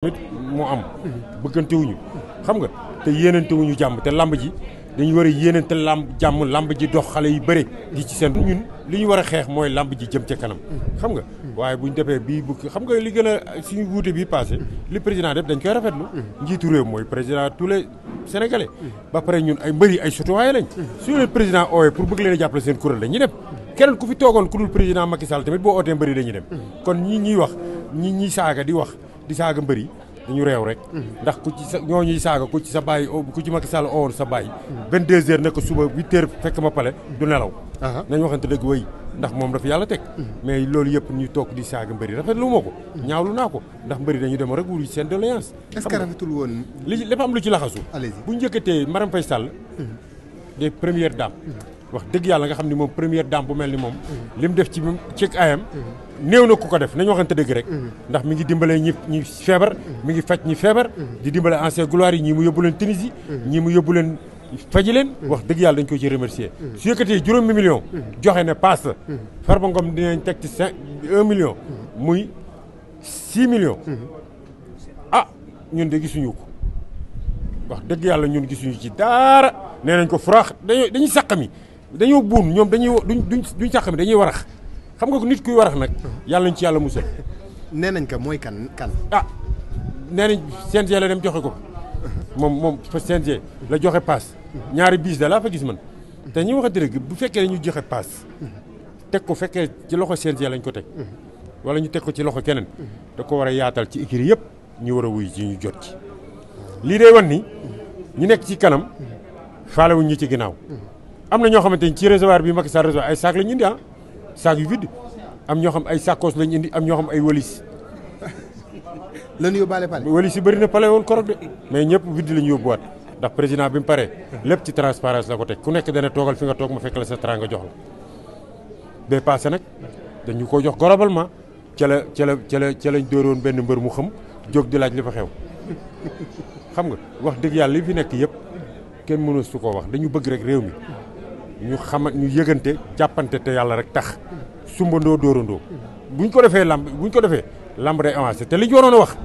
tamit moo am bëggantewuñu xam nga te yéenantewuñu jàmm te lamb ji dañu war a yéenante jàmm lamb ji dox xale yi bëre gi ci seen ñun li ñu war a xeex mooy lamb ji jëm ca kanam xam nga waaye buñ defee bii bu xam nga li gën a suñu wuute bii passé li président def dañ koy rafetlu njiitu réew mooy président tous les sénégalais ba pare ñun ay mbëri ay citoyen lañ su leen président oowee pour bëgg leen a jàppale seen kuréel dañuy dem keneen ku fi toogoon ku dul président Macky Sall tamit boo ootee mbëri dañuy dem kon ñuy wax ñi saaga di wax di saaga mbëri dañu réew rek ndax ku ci sa ñooñuy saaga ku ci sa bàyyi ku ci Macky Sall owoon sa bàyyi 22h nekk suba 8h fekk ma pale du nelaw nañ waxante dëgg way ndax moom dafa yàlla teg mais loolu yëpp ñu toog di saaga mbëri rafetlu ma ko ñaawlu naa ko ndax mbëri dañu dem rek wuri seen doléance est-ce que rafetul woon li dafa am lu ci laxasu bu njëkkatee Marème Faye Sall des premières dames wax dëgg yàlla nga xam ni moom première dame bu mel ni moom li mu def ci ayam néew na ku ko def nañu waxante dëgg rek ndax mi ngi dimbale ñi feebar mi ngi faj ñi feebar di dimbale ancien gloire yi ñii mu yóbbu leen Tunisie ñii mu yóbbu leen faji leen wax dëgg yàlla dañ ko ci remercier su yëkkatee juróomi million joxe ne passe la Farba Ngom dinañ teg ci 1 million muy 6 millions ah ñun de gisuñu ko wax dëgg yàlla ñun gisuñu ci dara nee nañ ko furaax dañuy sàqami dañoo buun ñoom duñ sàqami dañuy warax xam nga nit kuy warax nag yàlla nañ ci yàlla musal. nee nañ ko mooy kan. ah nee nañ CNG la dem joxe ko moom fa CNG la joxe paas ñaari biis da laa fa gis man te ñu waxante dëgg bu fekkee ñu joxe paas teg ko fekkee ci loxo CNG lañ ko teg wala ñu teg ko ci loxo keneen da ko war a yaatal ci écurie yëpp ñu war a wuy ci ñu jot ci lii day wan ni ñu nekk ci kanam faalewuñ ñi ci ginnaaw am na ñoo xamante ni ci réservoir bi Macky Sall réservoir ay saak lañ indi saak yu vide am ñoo xam ay sakkoos lañ indi am ñoo xam ay walis lan yóbbaale pale walis yi bëri na pale woon korog de mais ñëpp vide la ñu yóbbuwaat ndax président bi mu paree lépp ci transparence la ko teg ku nekk dana toogal fi nga toog ma fekk la sa teraanga jox la bee passé nag dañu ko jox globalement ca lañ dóoroon benn mbër mu xam jóg di laaj li fa xew xam nga wax dëgg yàlla li fi nekk yëpp kenn mënu su ko wax dañu bëgg rek réew mi ñu ñu yëgante jàppante te yàlla rek tax sumbandoo dóorandoo buñ ko defee lamb day avancé te li ñu waroon a wax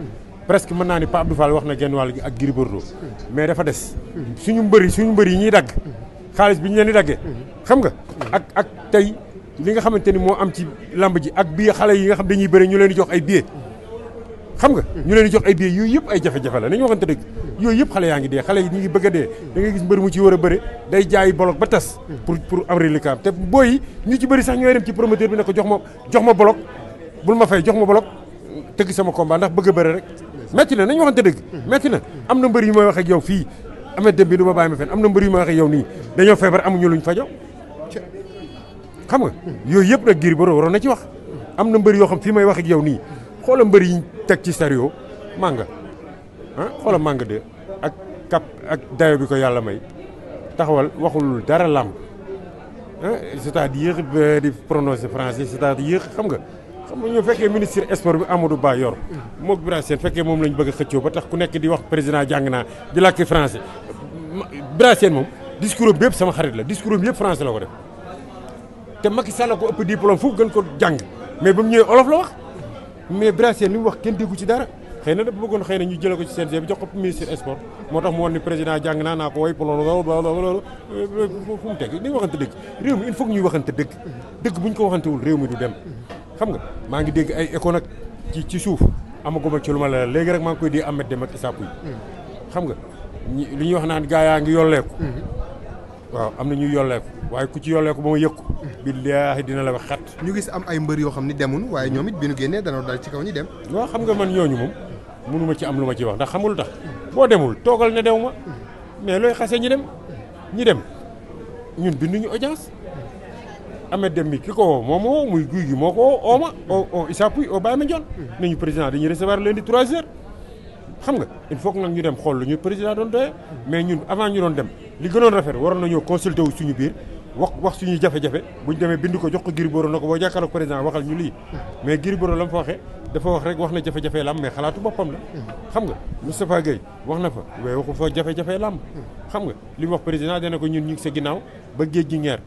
presque mën naa ni Pape Abdou Fall wax na genn wàll gi ak Gris Bordeaux mais dafa des suñu mbër yi ñuy dagg xaalis bi ñu leen di daggee xam nga ak tey li nga xamante ni moo am ci lamb ji ak bii xale yi nga xam dañuy bëri ñu leen di jox ay billets xam nga ñu leen di jox ay billets yooyu yëpp ay jafe-jafe la nañu waxante dëgg yooyu yëpp xale yaa ngi dee xale yi ñu ngi bëgg a dee da ngay gis mbër mu ci war a bëre day jaay bolok ba tas pour am reliquat te booy yi ñu ci bëri sax ñooy dem ci promoteur bi ne ko jox ma bolok bul ma fay jox ma bolok tëgg sama combat ndax bëgg a bëre rek metti na nañu waxante dëgg metti na am na mbër yu may wax ak yow fii Ameth Deme bi du ma bàyyi ma fen am na mbër yu may wax ak yow nii dañoo feebar amuñu luñ fajo xam nga yooyu yëpp nag Gris Bordeaux waroon na ci wax am na mbër yoo xam fii may wax ak yow nii xoola mbër yi teg ci stéréo manga xoola manga de ak cap ak dayo bi ko yàlla may taxawal waxul dara làmb c'est-à-dire di prononcer français c'est-à-dire xam nga ñu fekkee ministre sport bi Amadou Ba yor mook Bira Sène fekkee moom lañ bëgg a xëccoo ba tax ku nekk di wax président jàng naa di làkki français Bira Sène moom discours am bépp sama xarit la discours am yëpp français la ko def te Macky Sall la ko ëpp diplôme foofu gën ko jàng mais ba mu ñëwee olof la wax mais Bira Sène li mu wax kenn déggu ci dara xëy na dafa bëggoon xëy na ñu jëlee ko ci CNG bi jox ko ministre sport moo tax mu woon ni président jàng naa ko way polo loolu fu mu teg ni waxante dëgg réew mi il faut que ñuy waxante dëgg buñ ko waxantewul réew mi du dem xam nga maa ngi dégg ay écho nag ci suuf amaguma ci lu ma la léegi rek maa ngi koy dégg Ameth Deme ak Issa Pouye xam nga li ñuy wax naan gaa yaa ngi yolleeku waaw am na ñuy yolleeku waaye ku ci yolleeku ba ma yëg ko billaahi dina la wax xat ñu gis am ay mbër yoo xam ni demun waaye ñoom it bi ñu génnee danoo dal ci kaw ñi dem waaw xam nga man ñooñu moom mënuma ci am lu ma ci wax ndax xamul tax boo demul toogal ne dew ma mais looy xasee ñi dem ñun binduñu audience Ameth Deme bi ki ko woo moom woo muy guy gi moo ko woo ooma o Issa Pouye o Baye Mandione nañu président dañuy recevoir lundi 3h xam nga il faut que nag ñu dem xool lu ñu président doon doyee mais ñun avant ñu doon dem li gënoon rafet waroon nañoo consulter wu suñu biir wax suñuy jafe-jafe buñ demee bind ko jox ko Gris Bordeaux na ko boo jàkkaarloog président waxal ñu lii mais Gris Bordeaux la mu fa waxee dafa wax rek wax na jafe-jafe lamb mais xalaatu boppam la xam nga Moustapha Gueye wax na fa waaye waxu fa jafe-jafe lamb xam nga li mu wax président dana ko ñun ñu ngi sa ginnaaw ba géej gi ngeer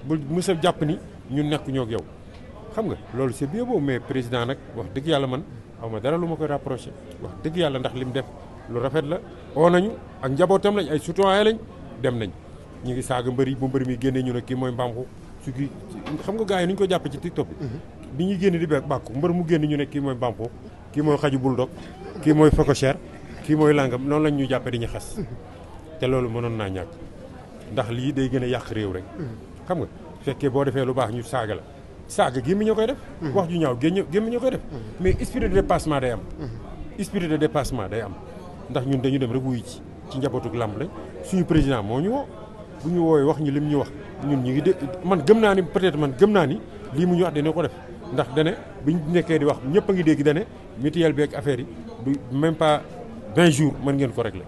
bu mësa jàpp ni ñun nekk ñoo ak yow xam nga loolu c'est bien beau mais président nag wax dëgg yàlla man aw ma dara lu ma koy rapproché wax dëgg yàlla ndax lim def lu rafet la oo nañu ak njabootam lañ ay citoyen lañ dem nañ ñu ngi saaga mbëri bu mbëri mi génnee ñu ne kii mooy mbaam su kii xam nga gars yi ni ñu ko jàppee ci TikTok bi ñuy génn di bàkku mbër mu génn ñu ne kii mooy mbaam kii mooy xaju bulldog kii mooy phocochère kii mooy langam noonu lañ ñu jàppee di ñu xas te loolu mënoon naa ñàkk ndax lii day gën a yàq réew rek xam nga fekkee boo defee lu baax ñu saaga la saaga gémmi ñoo koy def wax ju ñaaw gémmi ñoo koy def mais esprit de dépassement day am esprit de dépassement day am ndax ñun dañu dem rek wuyu ci njabootuk làmb lañ suñu président moo ñu woo bu ñu woowee wax ñu lim ñu wax ñun ñu ngi de man gëm naa ni peut-être man gëm naa ni lii mu ñu wax dina ko def ndax dane biñ nekkee di wax ñëpp a ngi dégg dane mutuelle bi ak affaire yi du même pas 20 jours mën ngeen ko régler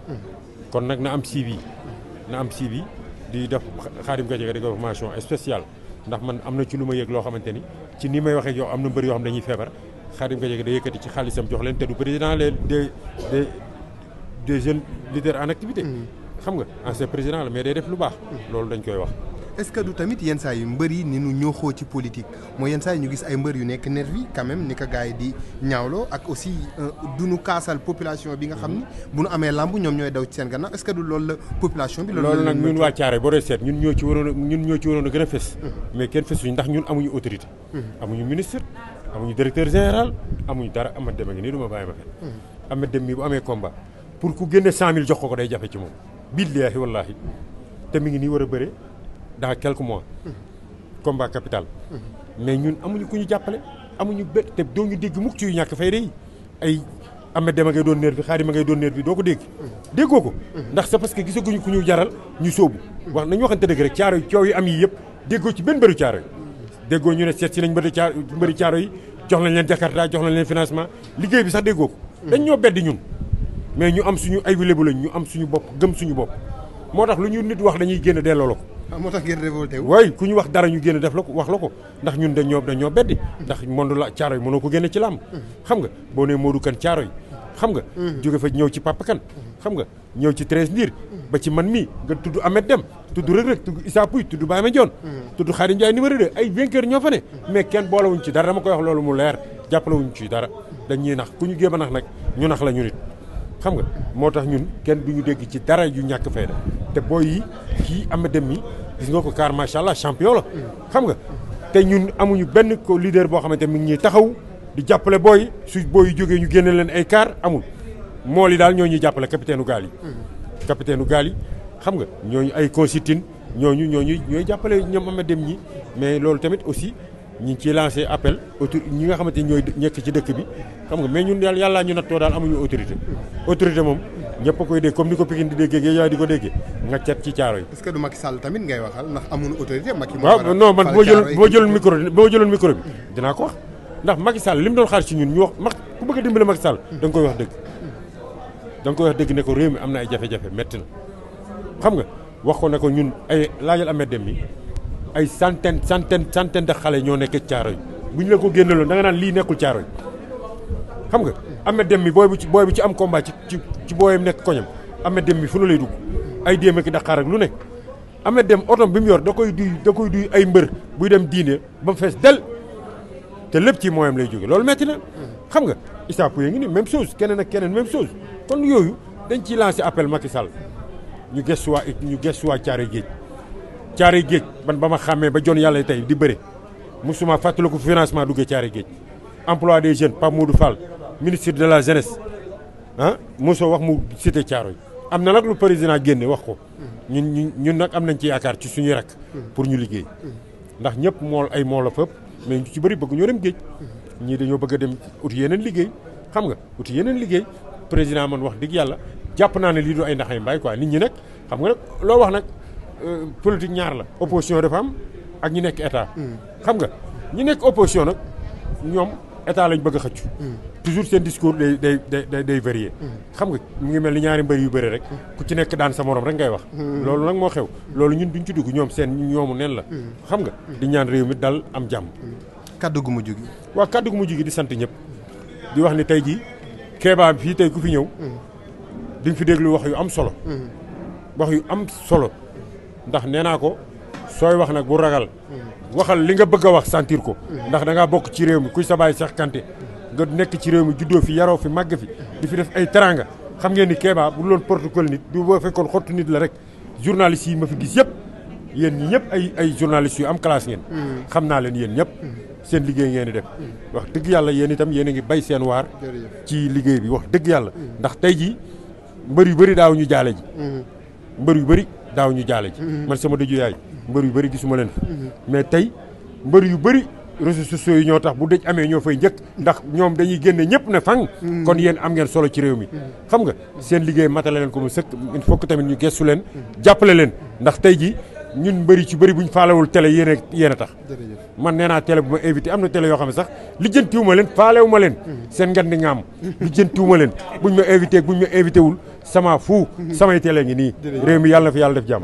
kon nag na am suivi di def Khadim Gadiaga di ko formation spéciale ndax man am na ci lu ma yëg loo xamante ni ci ni may waxee yow am na mbër yoo xam dañuy feebar Khadim Gadiaga day yëkkati ci xaalisam jox leen te du président des jeunes leaders en activité xam nga ancien président la mais day def lu baax loolu dañ koy wax. est-ce que du tamit yenn saa yu mbër yi ni nu ñooxoo ci politique mooy yenn saa yi ñu gis ay mbër yu nekk nervi quand même ni ko gars yi di ñaawloo ak aussi du nu kaasal population bi nga xam ni bu nu amee lamb ñoom ñooy daw ci seen gannaaw est-ce que du loolu la population bi. loolu nag ñun waa Thiaroye boo dee seet ñun ñoo ci waroon a gën a fës. mais kenn fësuñ ndax ñun amuñu autorité. amuñu ministre amuñu directeur général amuñu dara Amath Deme ngi nii du ma bàyyi ma fen Amath Deme mi bu amee combat pour ku génne 100000 jox ko day jafe ci moom billaahi wallaahi te mi ngi nii war a bëre dans quelques mois combat capital mais ñun amuñu ku ñu jàppale amuñu bët te doo ñu dégg mukk ci yu ñàkk fay rey ay Amath Deme ngay doon nerf bi Khadim ngay doon nerf bi doo ko dégg déggoo ko ndax c'est parce que gisaguñu ku ñu jaral ñu sóobu wax nañu waxante dëgg rek Thiaroye coow yi am yi yëpp déggoo ci benn bëru Thiaroye déggoo ñu ne seet si nañ mbëri Thiaroye yi jox nañ leen Jakarta jox nañ leen financement liggéey bi sax déggoo ko dañ ñoo beddi ñun mais ñu am suñu ay lébu lañ ñu am suñu bopp gëm suñu bopp moo tax lu ñu nit wax dañuy génn delloo la ko. moo tax ngeen révolté wu. waaye ku ñu wax dara ñu génn def la ko wax la ko ndax ñun dañoo beddi ndax monde la Thiaroye mënoo ko génne ci làmb xam nga boo nee Modou Kane Thiaroye xam nga jóge fa ñëw ci Papa Kane xam nga ñëw ci 13 Ndir ba ci man mii nga tudd Amath Deme tudd Reug Reug tudd Issa Pouye tudd Baye Mandione tudd Khadim Ndiaye numéro 2 ay vainqueur ñoo fa ne mais kenn boolewuñ ci dara dama koy wax loolu mu leer jàppalewuñ ci dara dañuy nax ku ñu géem a nax nag ñu nax la ñu nit xam nga moo tax ñun kenn duñu dégg ci dara yu ñàkk fayda te booy yi kii Amath Deme mi gis nga ko car macha allah champion la xam nga te ñun amuñu benn ko leader boo xamante mi ngi ñuy taxaw di jàppale booy su booy yu jógee ñu génne leen ay car amul mool yi daal ñoo ñuy jàppale capitaine u gaal yi xam nga ñooñu ay consigne ñooy jàppale ñoom Amath Deme ñi mais loolu tamit aussi ñi ngi ciy lancé appel ñi nga xamante ñooy nekk ci dëkk bi xam nga mais ñun daal yàllaa ñu nattoo daal amuñu autorité moom ñëpp a koy dégg comme ni ko Pikine di déggee Guédiawaye di ko déggee nga cet ci Thiaroye. est-ce que du Macky Sall tamit ngay waxal ndax amuñu autorité. Macky moo waaw non man boo jëloon micro bi dinaa ko wax ndax Macky Sall li mu doon xaar ci ñun ñu wax ku bëgg a dimbale Macky Sall da nga koy wax dëgg da nga koy wax dëgg ne ko réew mi am na ay jafe-jafe métti na xam nga wax ko ne ko ñun ay laajal Amath Deme mi ay centaine de xale ñoo nekk Thiaroye bu ñu la ko génneloon da nga naan lii nekkul Thiaroye xam nga Amath Deme mi booy bu ci am combat ci booyam nekk koñam Amath Deme mi fu nu lay dugg ay déem ak Dakar ak lu nekk Amath Deme otom bi mu yor da koy duy ay mbër buy dem diine ba mu fees del te lépp ci mooyam lay jóge loolu metti na xam nga Issa Pouye ngi ni même chose keneen ak keneen même chose kon yooyu dañ ciy lancé appel Macky Sall ñu gëstuwaa Thiaroye Géej man ba ma xàmmee ba jon yàlla tey di bëre musuma fàttaliku financement duggee Thiaroye Géej emploi des jeunes Pape Modou Fall ministre de la jeunesse mosoo wax mu cité Thiaroye am na nag lu président génne wax ko ñun nag am nañ ci yaakaar ci suñuy rakk pour ñu liggéey ndax ñëpp mool la fépp mais ñu ci bëri bëgg ñoo dem géej ñii dañoo bëgg a dem uti yeneen liggéey xam nga uti yeneen liggéey président man wax dëgg yàlla jàpp naa ne lii du ay ndaxay mbaay quoi nit ñi nag xam nga nag loo wax nag politique ñaar la opposition dafa am ak ñi nekk état xam nga ñi nekk opposition nag ñoom état lañ bëgg a xëccu toujours seen discours day varié xam nga mu ngi mel ni ñaari mbër yu bëri rek ku ci nekk daan sa morom rek ngay wax loolu nag moo xew loolu ñun duñ ci dugg ñoom seen ñoomu neen la xam nga di ñaan réew mi dal am jàmm kaddu gu mujj gi waaw kaddu gu mujj gi di sant ñëpp di wax ni tey jii Kéba fii tey ku fi ñëw di nga fi déglu wax yu am solo ndax nee naa ko sooy wax nag bu ragal waxal li nga bëgg a wax sentir ko ndax da ngaa bokk ci réew mi kuy sa baay Cheikh Kanté nga nekk ci réew mi juddoo fi yaroo fi màgg fi di fi def ay teranga xam ngeen ni Kéba bu loon protocole nit du boo fekkoon xottu nit la rek journalistes yi ma fi gis yëpp yéen ñi ñëpp ay journalistes yu am classe ngeen xam naa leen yéen ñëpp seen liggéey ngeen di def wax dëgg yàlla yéen itam yéen a ngi bay seen waar ci liggéey bi wax dëgg yàlla ndax tey jii mbër yu bëri daaw ñu jaale ji mbër yu bëri daaw ñu jaale ji man sama dëju yaay mbër yu bëri gisuma leen fa mais tey mbër yu bëri réseaux sociaux yi ñoo tax bu dëj amee ñoo fay njëkk ndax ñoom dañuy génne ñëpp ne fang kon yéen am ngeen solo ci réew mi xam nga seen liggéey matale leen ko mu sëkk il faut que tamit ñu gestu leen jàppale leen ndax tey ji ñun mbëri ci bëri buñ faalewul télé yéen a tax man nee naa télé bu ma invité am na télé yoo xam ne sax lijjantiwuma leen faalewuma leen seen ngan di ngaam lijjantiwuma leen buñ ma invité buñ ma invité wul sama fu samay télé ngi nii réew mi yàlla na fi yàlla def jàmm